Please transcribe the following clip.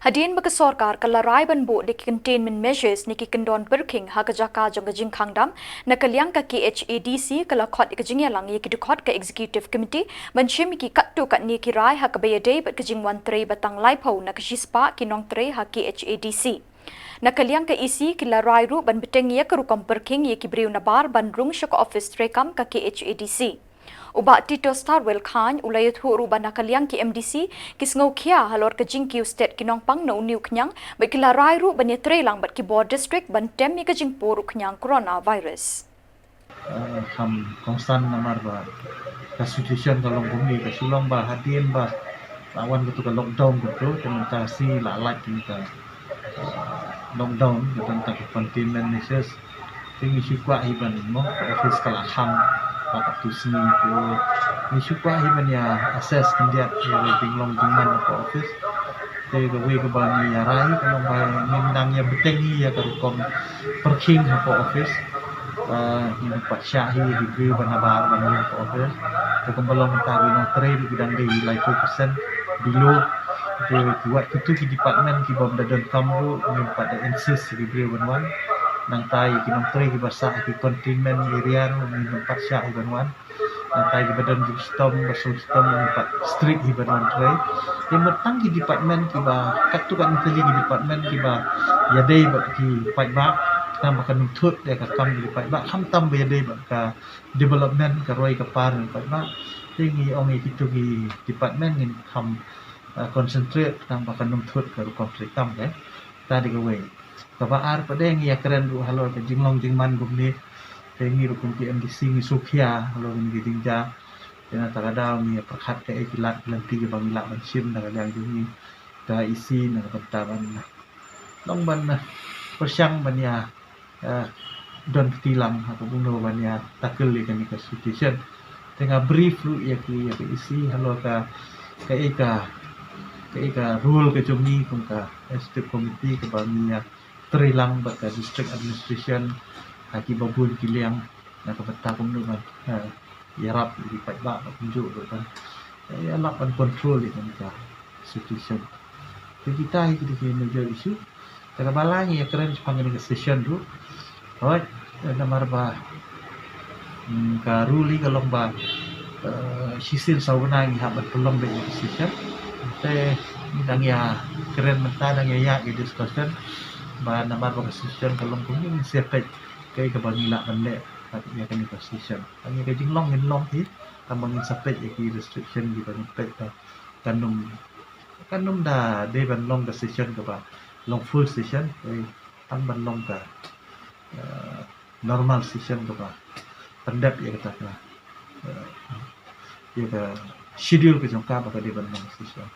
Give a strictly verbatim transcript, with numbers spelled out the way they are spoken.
Hadien ba ka sorkar ka la rai ban buh da ki containment measures ne ki kyndon pyrkhing ha ka jaka jong ka jingkhang dam, na ka liang ka K H A D C ka la khot ïa ka jingïalang ïa ki dkhot ka Executive Committee ban shim ïa ki katto katne ki rai ha kaba ïadei bad ka jingwan trei ba tang laiphew na ka shispah ki nongtrei ha K H A D C. Na ka liang ka E C ki la rai ruh ban bteng ïa ka rukom pyrkhing ïa ki briew nabar ban rung sha ka office treikam ka K H A D C. U Bah Tito Starwell Chyne u la ïathuh ruh ba na ka liang ki M D C ki sngewkhia halor ka jingkiew stet ki nongpang na une u khñiang, bad ki la rai ruh ban ïatreilang bad ki bor district ban tem ïa ka jingpur u khñiang coronavirus. Ah, kham kongsan namar ba ka situation ka long kumne, ka shu long ba hadien ba la wan katu ka lockdown katu, te mynta shi la lait kane ka, ah, lockdown, kata ka containment measures. Te ngi shu kwah hi ban, mo, ka office ka la khang ba katto sngi, te ngi shu kwah hi ban ïa assess khyndiat ïa ka jinglong jingman ka office. Te kawei kaba ngi ïa rai ka long ba ngin nang ïa bteng hi ïa ka rukom pyrkhing ha ka office. Ah, ngin ym pat shah hi ïa ki briew ba nabar ban rung ha ka office. Te kumba long mynta ki nongtrei ruh ki dang dei laiphew percent below. Te ki wat kito ki department ki bym da donkam ruh ngim pat da insist ïa ki briew ban wan. Nangta ïa ki nongtrei kiba sah ha ki containment area ruh ngim pat shah hi ban wan. Nangta ïa kiba don jingshitom ba sngewshitom ngim pat strict hi ban wan trei. Te mynta tang ki department kiba, katto katne tylli ki department kiba ïadei bad ki paidbah, tang ba kan ym thut ïa ka kam ki paidbah, khamtam ba ïadei bad ka development, ka roi ka par ki paidbah. Te ngi ong ïa kito ki department ngin kham, ah, concentrate tang ba kan ym thut ka rukom treikam, eh. Kata dei kawei. Kaba ar pat de ngi ïa kren ruh halor ka jinglong jingman kumne. Te ngi ruh kum ki M D C ngi sngewkhia halor kine ki jingjia. Te na kata ka daw ngi ïa pyrkhat kaei ki lad ki lynti kiba ngi lah ban shim na ka liang jong ngi, ka E C na ka bynta ban long ban, eh, pyrshang ban ïa, eh, don kti lang ha ka bynta ban ïa tackle ïa kane ka situation. Te nga brief ruh ïa ki, ïa ka E C halor ka, kaei ka, kaei ka role ka jong ngi kum ka executive committee kaba ngi ïa trei lang bad ka district administration ha kiba bun ki liang na ka bynta kumno ban, eh, ïarap ïa ki paidbah bad kumjuh ruh ban, eh, ïa lap ban control ïa kane ka situation. Te kita hi ki dei ki major issue. Te kaba lai ngi ïa kren shaphang kane ka session ruh. Hooid, eh, namar ba, mm, ka rule hi ka long ba, eh, shisien saw bnai ngi hap ban pynlong beit ïa ka session. Te ngi dang ïa kren mynta, dang ïa ïaid ïa discussion ba namar ba ka session ka long kumne, ngin sa peit kaei kaba ngi lah ban leh ïa kane ka session. Tang ïa ka jinglong ngin long hi, tang ba ngin sa peit ïa ki restriction kiba ngin peit ba kan ym, kan ym da dei ban long ka session kaba long full session, eh, tang ban long ka, eh, normal session kaba pyndep ïa kata ka, eh, ïa ka schedule ka jong ka ba ka dei ban long session.